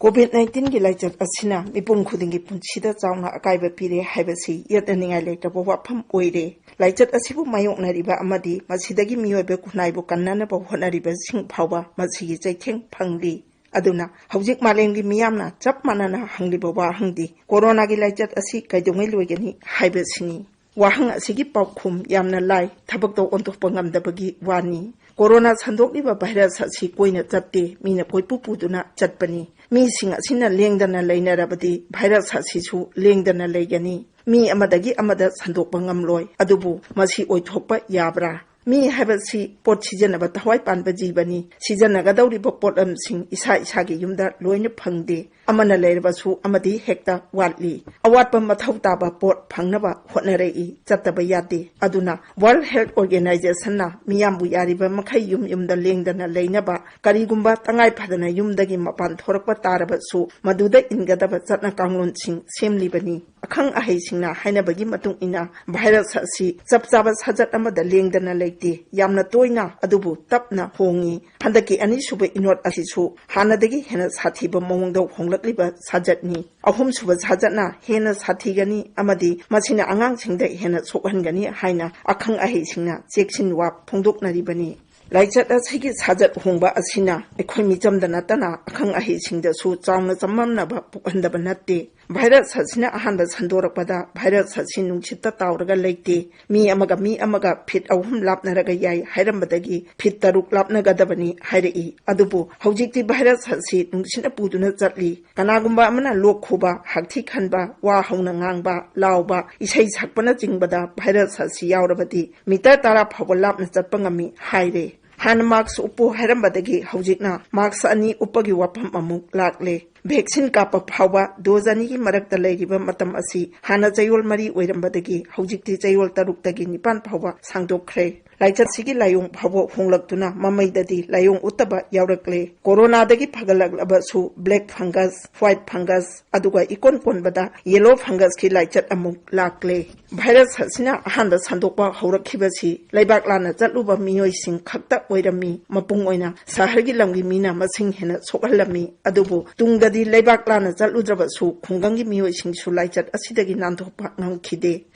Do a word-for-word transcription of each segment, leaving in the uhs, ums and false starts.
COVID ꯅꯥꯏꯟꯇꯤꯟꯒꯤ ꯂꯥꯏꯆꯠ ꯑꯁꯤꯅ ꯃꯤꯄꯨꯝ ꯈꯨꯗꯤꯡꯒꯤ ꯄꯨꯟꯁꯤꯗ ꯆꯥꯎꯅ ꯑꯀꯥꯏꯕ ꯄꯤꯔꯦ ꯍꯥꯏꯕꯁꯤ ꯌꯦꯠꯅꯅꯤꯡꯉꯥꯏ ꯂꯩꯇ꯭ꯔꯕ ꯋꯥꯐꯝ ꯑꯣꯏꯔꯦ꯫ ꯂꯥꯏꯆꯠ ꯑꯁꯤꯕꯨ ꯃꯥꯌꯣꯛꯅꯔꯤꯕ ꯑꯃꯗꯤ ꯃꯁꯤꯗꯒꯤ ꯃꯤꯑꯣꯏꯕ ꯈꯨꯟꯅꯥꯏꯕꯨ ꯀꯟꯅꯅꯕ ꯍꯣꯠꯅꯔꯤꯕꯁꯤꯡ ꯐꯥꯎꯕ ꯃꯁꯤꯒꯤ ꯆꯩꯊꯦꯡ ꯐꯪꯂꯤ꯫ ꯑꯗꯨꯅ ꯍꯧꯖꯤꯛ ꯃꯥꯂꯦꯝꯒꯤ ꯃꯤꯌꯥꯝꯅ ꯆꯞ ꯃꯥꯟꯅꯅ ꯍꯪꯂꯤꯕ ꯋꯥꯍꯪꯗꯤ ꯀꯣꯔꯣꯅꯥꯒꯤ ꯂꯥꯏꯆꯠ ꯑꯁꯤ ꯀꯩꯗꯧꯉꯩ ꯂꯣꯏꯒꯅꯤ ꯍꯥꯏꯕꯁꯤꯅꯤ꯫ ꯋꯥꯍꯪ ꯑꯁꯤꯒꯤ ꯄꯥꯎꯈꯨꯝ ꯌꯥꯝꯅ ꯂꯥꯏ, ꯊꯕꯛꯇ ꯑꯣꯟꯊꯣꯛꯄ ꯉꯝꯗꯕꯒꯤ ꯋꯥꯅꯤ꯫ ꯀꯣꯔꯣꯅꯥ ꯁꯟꯗꯣꯛꯂꯤꯕ ꯚꯥꯏꯔꯁ ꯑꯁꯤ ꯀꯣꯏꯅ ꯆꯠꯇꯦ, ꯃꯤꯅ ꯀꯣꯏꯄꯨ ꯄꯨꯗꯨꯅ ꯆꯠꯄꯅꯤ꯫ ꯃꯤꯁꯤꯡ ꯑꯁꯤꯅ ꯂꯦꯡꯗꯅ ꯂꯩꯅꯔꯕꯗꯤ ꯚꯥꯏꯔꯁ ꯑꯁꯤꯁꯨ ꯂꯦꯡꯗꯅ ꯂꯩꯒꯅꯤ꯫ ꯃꯤ ꯑꯃꯗꯒꯤ ꯑꯃꯗ ꯁꯟꯗꯣꯛꯄ ꯉꯝꯂꯣꯏ꯫ ꯑꯗꯨꯕꯨ ꯃꯁꯤ ꯑꯣꯏꯊꯣꯛꯄ ꯌꯥꯕ꯭ꯔꯥ? ꯃꯤ ꯍꯥꯏꯕꯁꯤ ꯄꯣꯠ ꯁꯤꯖꯤꯟꯅꯕ ꯊꯋꯥꯏ ꯄꯥꯟꯕ ꯖꯤꯕꯅꯤ꯫ ꯁꯤꯖꯤꯟꯅꯒꯗꯧꯔꯤꯕ ꯄꯣꯠꯂꯝꯁꯤꯡ ꯏꯁꯥ ꯏꯁꯥꯒꯤ ꯌꯨꯝꯗ ꯂꯣꯏꯅ ꯐꯪꯗꯦ꯫ ꯑꯃꯅ ꯂꯩꯔꯕꯁꯨ ꯑꯃꯗꯤ ꯍꯦꯛꯇ ꯋꯥꯠꯂꯤ꯫ ꯑꯋꯥꯠꯄ ꯃꯊꯧ ꯇꯥꯕ ꯄꯣꯠ ꯐꯪꯅꯕ ꯍꯣꯠꯅꯔꯛꯏ, ꯆꯠꯇꯕ ꯌꯥꯗꯦ꯫ ꯑꯗꯨꯅ World Health Organizationꯅ ꯃꯤꯌꯥꯝꯕꯨ ꯌꯥꯔꯤꯕ ꯃꯈꯩ ꯌꯨꯝ ꯌꯨꯝꯗ ꯂꯦꯡꯗꯅ ꯂꯩꯅꯕ, ꯀꯔꯤꯒꯨꯝꯕ ꯇꯉꯥꯏ ꯐꯗꯅ ꯌꯨꯝꯗꯒꯤ ꯃꯄꯥꯟ ꯊꯣꯔꯛꯄ ꯇꯥꯔꯕꯁꯨ ꯃꯗꯨꯗ ꯏꯟꯒꯗꯕ ꯆꯠꯅ ꯀꯥꯡꯂꯣꯟꯁꯤꯡ ꯁꯦꯝꯂꯤꯕꯅꯤ꯫ ꯑꯈꯪ ꯑꯍꯩꯁꯤꯡꯅ ꯍꯥꯏꯅꯕꯒꯤ ꯃꯇꯨꯡ ꯏꯟꯅ ꯚꯥꯏꯔꯁ ꯑꯁꯤ ꯆꯞ ꯆꯥꯕ ꯁꯥꯖꯠ ꯑꯃꯗ ꯂꯦꯡꯗꯅ ꯂꯩꯇꯦ꯫ ꯌꯥꯝꯅ ꯇꯣꯏꯅ ꯑꯗꯨꯕꯨ ꯇꯞꯅ ꯍꯣꯡꯉꯤ꯫ ꯍꯟꯗꯛꯀꯤ ꯑꯅꯤꯁꯨꯕ ꯏꯅꯣꯠ ꯑꯁꯤꯁꯨ ꯍꯥꯟꯅꯗꯒꯤ ꯍꯦꯟꯅ ꯁꯥꯊꯤꯕ ꯃꯑꯣꯡꯗ ꯍꯣꯡꯂꯛꯂꯤꯕ ꯁꯥꯖꯠꯅꯤ꯫ ꯑꯍꯨꯝꯁꯨꯕ ꯁꯥꯖꯠꯅ ꯍꯦꯟꯅ ꯁꯥꯊꯤꯒꯅꯤ ꯑꯃꯗꯤ ꯃꯁꯤꯅ ꯑꯉꯥꯡꯁꯤꯡꯗ ꯍꯦꯟꯅ ꯁꯣꯛꯍꯟꯒꯅꯤ ꯍꯥꯏꯅ ꯑꯈꯪ ꯑꯍꯩꯁꯤꯡꯅ ꯆꯦꯛꯁꯤꯟ ꯋꯥ ꯐꯣꯡꯗꯣꯛꯅꯔꯤꯕꯅꯤ꯫ ꯂꯥꯏꯆꯠ ꯑꯁꯤꯒꯤ ꯁꯥꯖꯠ ꯍꯣꯡꯕ ꯑꯁꯤꯅ ꯑꯩꯈꯣꯏ ꯃꯤꯆꯝꯗ ꯅꯠꯇꯅ ꯑꯈꯪ ꯑꯍꯩꯁꯤꯡꯗꯁꯨ ꯆꯥꯎꯅ ꯆꯃꯝꯅꯕ ꯄꯣꯛꯍꯟꯗꯕ ꯅꯠꯇꯦ꯫ ꯚꯥꯏꯔꯁ ꯑꯁꯤꯅ ꯑꯍꯥꯟꯕ ꯁꯟꯗꯣꯔꯛꯄꯗ ꯚꯥꯏꯔꯁ ꯑꯁꯤ ꯅꯨꯡꯁꯤꯠꯇ ꯇꯥꯎꯔꯒ ꯂꯩꯇꯦ꯫ ꯃꯤ ꯑꯃꯒ ꯃꯤ ꯑꯃꯒ ꯐꯤꯠ ꯑꯍꯨꯝ ꯂꯥꯞꯅꯔꯒ ꯌꯥꯏ ꯍꯥꯏꯔꯝꯕꯗꯒꯤ ꯐꯤꯠ ꯇꯔꯨꯛ ꯂꯥꯞꯅꯒꯗꯕꯅꯤ ꯍꯥꯏꯔꯛꯏ꯫ ꯑꯗꯨꯕꯨ ꯍꯧꯖꯤꯛꯇꯤ ꯚꯥꯏꯔꯁ ꯑꯁꯤ ꯅꯨꯡꯁꯤꯠꯅ ꯄꯨꯗꯨꯅ ꯆꯠꯂꯤ꯫ ꯀꯅꯥꯒꯨꯝꯕ ꯑꯃꯅ ꯂꯣꯛ ꯈꯨꯕ, ꯍꯥꯛꯊꯤ ꯈꯟꯕ, ꯋꯥ ꯍꯧꯅ ꯉꯥꯡꯕ, ꯂꯥꯎꯕ, ꯏꯁꯩ ꯁꯛꯄꯅꯆꯤꯡꯕꯗ ꯚꯥꯏꯔꯁ ꯑꯁꯤ ꯌꯥꯎꯔꯕꯗꯤ ꯃꯤꯇꯔ ꯇꯔꯥ ꯐꯥꯎꯕ ꯂꯥꯞꯅ ꯆꯠꯄ ꯉꯝꯃꯤ ꯍꯥꯏꯔꯦ꯫ ꯍꯥꯟꯅ ꯃꯥꯛꯁ ꯎꯞꯄꯨ ꯍꯥꯏꯔꯝꯕꯗꯒꯤ ꯍꯧꯖꯤꯛꯅ ꯃꯥꯛꯁ ꯑꯅꯤ ꯎꯞꯄꯒꯤ ꯋꯥꯐꯝ ꯑꯃꯨꯛ ꯂꯥꯛꯂꯦ꯫ ꯚꯦꯛꯁꯤꯟ ꯀꯥꯞꯄ ꯐꯥꯎꯕ ꯗꯣꯖ ꯑꯅꯤꯒꯤ ꯃꯔꯛꯇ ꯂꯩꯔꯤꯕ ꯃꯇꯝ ꯑꯁꯤ ꯍꯥꯟꯅ ꯆꯌꯣꯜ ꯃꯔꯤ ꯑꯣꯏꯔꯝꯕꯗꯒꯤ ꯍꯧꯖꯤꯛꯇꯤ ꯆꯌꯣꯜ ꯇꯔꯨꯛꯇꯒꯤ ꯅꯤꯄꯥꯟ ꯐꯥꯎꯕ ꯁꯥꯡꯗꯣꯛꯈ꯭ꯔꯦ꯫ ꯂꯥꯏꯆꯠꯁꯤꯒꯤ ꯂꯥꯏꯑꯣꯡ ꯐꯥꯎꯕ ꯍꯣꯡꯂꯛꯇꯨꯅ ꯃꯃꯩꯗꯗꯤ ꯂꯥꯏꯑꯣꯡ ꯎꯠꯇꯕ ꯌꯥꯎꯔꯛꯂꯦ꯫ ꯀꯣꯔꯣꯅꯥꯗꯒꯤ ꯐꯒꯠꯂꯛꯂꯕꯁꯨ ꯕ꯭ꯂꯦꯛ ꯐꯪꯒꯁ, ꯋꯥꯏꯠ ꯐꯪꯒꯁ, ꯑꯗꯨꯒ ꯏꯀꯣꯟ ꯀꯣꯟꯕꯗ ꯌꯦꯂꯣ ꯐꯪꯒꯁꯀꯤ ꯂꯥꯏꯆꯠ ꯑꯃꯨꯛ ꯂꯥꯛꯂꯦ꯫ ꯚꯥꯏꯔꯁ ꯑꯁꯤꯅ ꯑꯍꯥꯟꯕ ꯁꯟꯗꯣꯛꯄ ꯍꯧꯔꯛꯈꯤꯕꯁꯤ ꯂꯩꯕꯥꯛ ꯂꯥꯟꯅ ꯆꯠꯂꯨꯕ ꯃꯤꯑꯣꯏꯁꯤꯡ ꯈꯛꯇ ꯑꯣꯏꯔꯝꯃꯤ꯫ ꯃꯄꯨꯡ ꯑꯣꯏꯅ ꯁꯍꯔꯒꯤ ꯂꯝꯒꯤ ꯃꯤꯅ ꯃꯁꯤꯡ ꯍꯦꯟꯅ ꯁꯣꯛꯍꯜꯂꯝꯃꯤ꯫ ꯑꯗꯨꯕꯨ ꯇꯨꯡꯗ ꯗꯤ ꯂꯩꯕꯥꯛ ꯂꯥꯟꯅ ꯆꯠꯂꯨꯗ꯭ꯔꯕꯁꯨ ꯈꯨꯡꯒꯪꯒꯤ ꯃꯤꯑꯣꯏꯁꯤꯡꯁꯨ ꯂꯥꯏꯆꯠ ꯑꯁꯤꯗꯒꯤ ꯅꯥꯟꯊꯣꯛꯄ ꯉꯝꯈꯤꯗꯦ꯫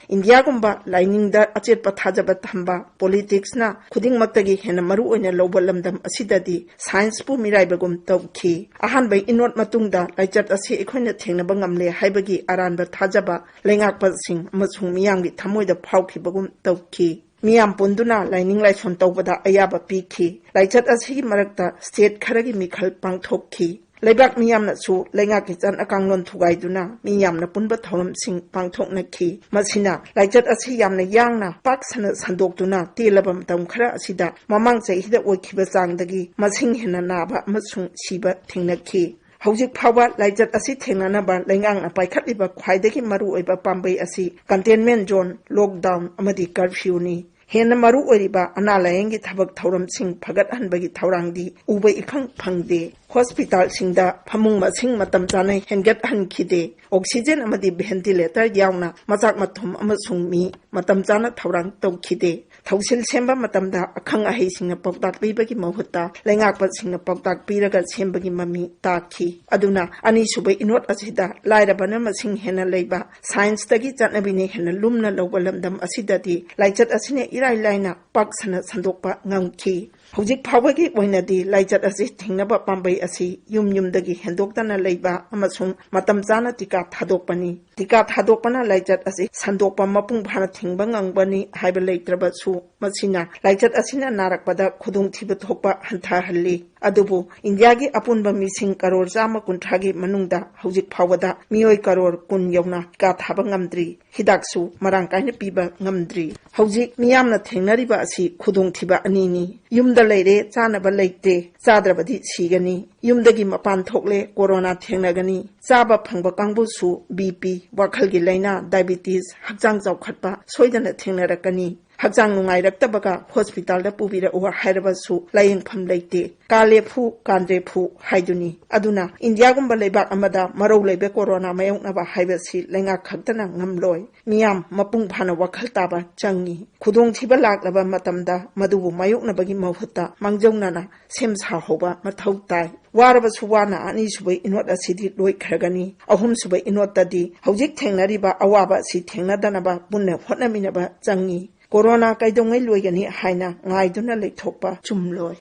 ꯏꯟꯗꯤꯌꯥꯒꯨꯝꯕ ꯂꯥꯏꯅꯤꯡꯗ ꯑꯆꯦꯠꯄ ꯊꯥꯖꯕ ꯊꯝꯕ, ꯄꯣꯂꯤꯇꯤꯛꯁꯅ ꯈꯨꯗꯤꯡꯃꯛꯇꯒꯤ ꯍꯦꯟꯅ ꯃꯔꯨ ꯑꯣꯏꯅ ꯂꯧꯕ ꯂꯝꯗꯝ ꯑꯁꯤꯗꯗꯤ ꯁꯥꯏꯟꯁꯄꯨ ꯃꯤꯔꯥꯏꯕꯒꯨꯝ ꯇꯧꯈꯤ꯫ ꯑꯍꯥꯟꯕ ꯏꯅꯣꯠ ꯃꯇꯨꯡꯗ ꯂꯥꯏꯆꯠ ꯑꯁꯤ ꯑꯩꯈꯣꯏꯅ ꯊꯦꯡꯅꯕ ꯉꯝꯂꯦ ꯍꯥꯏꯕꯒꯤ ꯑꯔꯥꯟꯕ ꯊꯥꯖꯕ ꯂꯩꯉꯥꯛꯄꯁꯤꯡ ꯑꯃꯁꯨꯡ ꯃꯤꯌꯥꯝꯒꯤ ꯊꯃꯣꯏꯗ ꯐꯥꯎꯈꯤꯕꯒꯨꯝ ꯇꯧꯈꯤ꯫ ꯃꯤꯌꯥꯝ ꯄꯨꯟꯗꯨꯅ ꯂꯥꯏꯅꯤꯡ ꯂꯥꯏꯁꯣꯟ ꯇꯧꯕꯗ ꯑꯌꯥꯕ ꯄꯤꯈꯤ꯫ ꯂꯥꯏꯆꯠ ꯑꯁꯤꯒꯤ ꯃꯔꯛꯇ ꯁ꯭ꯇꯦꯠ ꯈꯔꯒꯤ ꯃꯤꯈꯜ ꯄꯥꯡꯊꯣꯛꯈꯤ꯫ ꯂꯩꯕꯥꯛ ꯃꯤꯌꯥꯝꯅꯁꯨ ꯂꯩꯉꯥꯛꯀꯤ ꯆꯠꯅ ꯀꯥꯡꯂꯣꯟ ꯊꯨꯒꯥꯏꯗꯨꯅ ꯃꯤ ꯌꯥꯝꯅ ꯄꯨꯟꯕ ꯊꯧꯔꯝꯁꯤꯡ ꯄꯥꯡꯊꯣꯛꯅꯈꯤ꯫ ꯃꯁꯤꯅ ꯂꯥꯏꯆꯠ ꯑꯁꯤ ꯌꯥꯝꯅ ꯌꯥꯡꯅ, ꯄꯥꯛ ꯁꯟꯅ ꯁꯟꯗꯣꯛꯇꯨꯅ ꯇꯦꯜꯂꯕ ꯃꯇꯝ ꯈꯔ ꯑꯁꯤꯗ ꯃꯃꯥꯡ ꯆꯍꯤꯗ ꯑꯣꯏꯈꯤꯕ ꯆꯥꯡꯗꯒꯤ ꯃꯁꯤꯡ ꯍꯦꯟꯅ ꯅꯥꯕ ꯑꯃꯁꯨꯡ ꯁꯤꯕ ꯊꯦꯡꯅꯈꯤ꯫ ꯍꯧꯖꯤꯛ ꯐꯥꯎꯕ ꯂꯥꯏꯆꯠ ꯑꯁꯤ ꯊꯦꯡꯅꯅꯕ ꯂꯩꯉꯥꯛꯅ ꯄꯥꯏꯈꯠꯂꯤꯕ ꯈ꯭ꯋꯥꯏꯗꯒꯤ ꯃꯔꯨꯑꯣꯏꯕ ꯄꯥꯝꯕꯩ ꯑꯁꯤ ꯀꯟꯇꯦꯟꯃꯦꯟ ꯖꯣꯟ, ꯂꯣꯛꯗꯥꯎꯟ ꯑꯃꯗꯤ ꯀꯔꯐ꯭ꯌꯨꯅꯤ꯫ ꯍꯦꯟꯅ ꯃꯔꯨ ꯑꯣꯏꯔꯤꯕ ꯑꯅꯥ ꯂꯥꯌꯦꯡꯒꯤ ꯊꯕꯛ ꯊꯧꯔꯝꯁꯤꯡ ꯐꯒꯠꯍꯟꯕꯒꯤ ꯊꯧꯔꯥꯡꯗꯤ ꯎꯕ ꯏꯐꯪ ꯐꯪꯗꯦ꯫ ꯍꯣꯁꯄꯤꯇꯥꯜꯁꯤꯡꯗ ꯐꯃꯨꯡ ꯃꯁꯤꯡ ꯃꯇꯝ ꯆꯥꯅ ꯍꯦꯟꯒꯠꯍꯟꯈꯤꯗꯦ꯫ ꯑꯣꯛꯁꯤꯖꯦꯟ ꯑꯃꯗꯤ ꯚꯦꯟꯇꯤꯂꯦꯇꯔ ꯌꯥꯎꯅ ꯃꯆꯥꯛ ꯃꯊꯨꯝ ꯑꯃꯁꯨꯡ ꯃꯤ ꯃꯇꯝ ꯆꯥꯅ ꯊꯧꯔꯥꯡ ꯇꯧꯈꯤꯗꯦ꯫ ꯊꯧꯁꯤꯜ ꯁꯦꯝꯕ ꯃꯇꯝꯗ ꯑꯈꯪ ꯑꯍꯩꯁꯤꯡꯅ ꯄꯥꯎꯇꯥꯛ ꯄꯤꯕꯒꯤ ꯃꯍꯨꯠꯇ ꯂꯩꯉꯥꯛꯄꯁꯤꯡꯅ ꯄꯥꯎꯇꯥꯛ ꯄꯤꯔꯒ ꯁꯦꯝꯕꯒꯤ ꯃꯃꯤ ꯇꯥꯈꯤ꯫ ꯑꯗꯨꯅ ꯑꯅꯤꯁꯨꯕ ꯏꯅꯣꯠ ꯑꯁꯤꯗ ꯂꯥꯏꯔꯕꯅ ꯃꯁꯤꯡ ꯍꯦꯟꯅ ꯂꯩꯕ, ꯁꯥꯏꯟꯁꯇꯒꯤ ꯆꯠꯅꯕꯤꯅ ꯍꯦꯟꯅ ꯂꯨꯝꯅ ꯂꯧꯕ ꯂꯝꯗꯝ ꯑꯁꯤꯗꯗꯤ ꯂꯥꯏꯆꯠ ꯑꯁꯤꯅ ꯏꯔꯥꯏ ꯂꯥꯏꯅ ꯄꯥꯛ ꯁꯟꯅ ꯁꯟꯗꯣꯛꯄ ꯉꯝꯈꯤ꯫ ꯍꯧꯖꯤꯛ ꯐꯥꯎꯕꯒꯤ ꯑꯣꯏꯅꯗꯤ ꯂꯥꯏꯆꯠ ꯑꯁꯤ ꯊꯤꯡꯅꯕ ꯄꯥꯝꯕꯩ ꯑꯁꯤ ꯌꯨꯝ ꯌꯨꯝꯗꯒꯤ ꯍꯦꯟꯗꯣꯛꯇꯅ ꯂꯩꯕ ꯑꯃꯁꯨꯡ ꯃꯇꯝ ꯆꯥꯅ ꯇꯤꯀꯥ ꯊꯥꯗꯣꯛꯄꯅꯤ꯫ ꯇꯤꯀꯥ ꯊꯥꯗꯣꯛꯄꯅ ꯂꯥꯏꯆꯠ ꯑꯁꯤ ꯁꯟꯗꯣꯛꯄ ꯃꯄꯨꯡ ꯐꯥꯅ ꯊꯤꯡꯕ ꯉꯝꯒꯅꯤ ꯍꯥꯏꯕ ꯂꯩꯇ꯭ꯔꯕꯁꯨ, ꯃꯁꯤꯅ ꯂꯥꯏꯆꯠ ꯑꯁꯤꯅ ꯅꯥꯔꯛꯄꯗ ꯈꯨꯗꯣꯡꯊꯤꯕ ꯊꯣꯛꯄ ꯍꯟꯊꯍꯜꯂꯤ꯫ ꯑꯗꯨꯕꯨ ꯏꯟꯗꯤꯌꯥꯒꯤ ꯑꯄꯨꯟꯕ ꯃꯤꯁꯤꯡ ꯀꯔꯣꯔ ꯆꯥꯝꯃ ꯀꯨꯟꯊ꯭ꯔꯥꯒꯤ ꯃꯅꯨꯡꯗ ꯍꯧꯖꯤꯛ ꯐꯥꯎꯕꯗ ꯃꯤꯑꯣꯏ ꯀꯔꯣꯔ ꯀꯨꯟ ꯌꯧꯅ ꯇꯤꯀꯥ ꯊꯥꯕ ꯉꯝꯗ꯭ꯔꯤ꯫ ꯍꯤꯗꯥꯛꯁꯨ ꯃꯔꯥꯡ ꯀꯥꯏꯅ ꯄꯤꯕ ꯉꯝꯗ꯭ꯔꯤ꯫ ꯍꯧꯖꯤꯛ ꯃꯤꯌꯥꯝꯅ ꯊꯦꯡꯅꯔꯤꯕ ꯑꯁꯤ ꯈꯨꯗꯣꯡꯊꯤꯕ ꯑꯅꯤꯅꯤ꯫ ꯌꯨꯝꯗ ꯂꯩꯔꯦ, ꯆꯥꯅꯕ ꯂꯩꯇꯦ, ꯆꯥꯗ꯭ꯔꯕꯗꯤ ꯁꯤꯒꯅꯤ꯫ ꯌꯨꯝꯗꯒꯤ ꯃꯄꯥꯟ ꯊꯣꯛꯂꯦ, ꯀꯣꯔꯣꯅꯥ ꯊꯦꯡꯅꯒꯅꯤ꯫ ꯆꯥꯕ ꯐꯪꯕ ꯀꯥꯡꯕꯨꯁꯨ ꯕꯤ ꯄꯤ, ꯋꯥꯈꯜꯒꯤ ꯂꯥꯏꯅꯥ, ꯗꯥꯏꯕꯤꯇꯤꯁ, ꯍꯛꯆꯥꯡ ꯆꯥꯎꯈꯠꯄ ꯁꯣꯏꯗꯅ ꯊꯦꯡꯅꯔꯛꯀꯅꯤ꯫ ꯍꯛꯆꯥꯡ ꯅꯨꯡꯉꯥꯏꯔꯛꯇꯕꯒ ꯍꯣꯁꯄꯤꯇꯥꯜꯗ ꯄꯨꯕꯤꯔꯛꯎ ꯍꯥꯏꯔꯕꯁꯨ ꯂꯥꯌꯦꯡꯐꯝ ꯂꯩꯇꯦ꯫ ꯀꯥꯂꯦꯐꯨ ꯀꯥꯟꯗ꯭ꯔꯦꯐꯨ ꯍꯥꯏꯗꯨꯅꯤ꯫ ꯑꯗꯨꯅ ꯏꯟꯗꯤꯌꯥꯒꯨꯝꯕ ꯂꯩꯕꯥꯛ ꯑꯃꯗ ꯃꯔꯧ ꯂꯩꯕ ꯀꯣꯔꯣꯅꯥ ꯃꯥꯌꯣꯛꯅꯕ ꯍꯥꯏꯕꯁꯤ ꯂꯩꯉꯥꯛ ꯈꯛꯇꯅ ꯉꯝꯂꯣꯏ꯫ ꯃꯤꯌꯥꯝ ꯃꯄꯨꯡ ꯐꯥꯅ ꯋꯥꯈꯜ ꯇꯥꯕ ꯆꯪꯏ꯫ ꯈꯨꯗꯣꯡꯊꯤꯕ ꯂꯥꯛꯂꯕ ꯃꯇꯝꯗ ꯃꯗꯨꯕꯨ ꯃꯥꯌꯣꯛꯅꯕꯒꯤ ꯃꯍꯨꯠꯇ ꯃꯥꯡꯖꯧꯅꯅ ꯁꯦꯝ ꯁꯥꯍꯧꯕ ꯃꯊꯧ ꯇꯥꯏ꯫ ꯋꯥꯔꯕꯁꯨ ꯋꯥꯅ ꯑꯅꯤꯁꯨꯕ ꯏꯅꯣꯠ ꯑꯁꯤꯗꯤ ꯂꯣꯏꯈ꯭ꯔꯒꯅꯤ꯫ ꯑꯍꯨꯝꯁꯨꯕ ꯏꯅꯣꯠꯇꯗꯤ ꯍꯧꯖꯤꯛ ꯊꯦꯡꯅꯔꯤꯕ ꯑꯋꯥꯕ ꯑꯁꯤ ꯊꯦꯡꯅꯗꯅꯕ ꯄꯨꯟꯅ ꯍꯣꯠꯅꯃꯤꯟꯅꯕ ꯆꯪꯏ꯫ ꯀꯣꯔꯣꯅꯥ ꯀꯩꯗꯧꯉꯩ ꯂꯣꯏꯒꯅꯤ ꯍꯥꯏꯅ ꯉꯥꯏꯗꯨꯅ ꯂꯩꯊꯣꯛꯄ ꯆꯨꯝꯂꯣꯏ꯫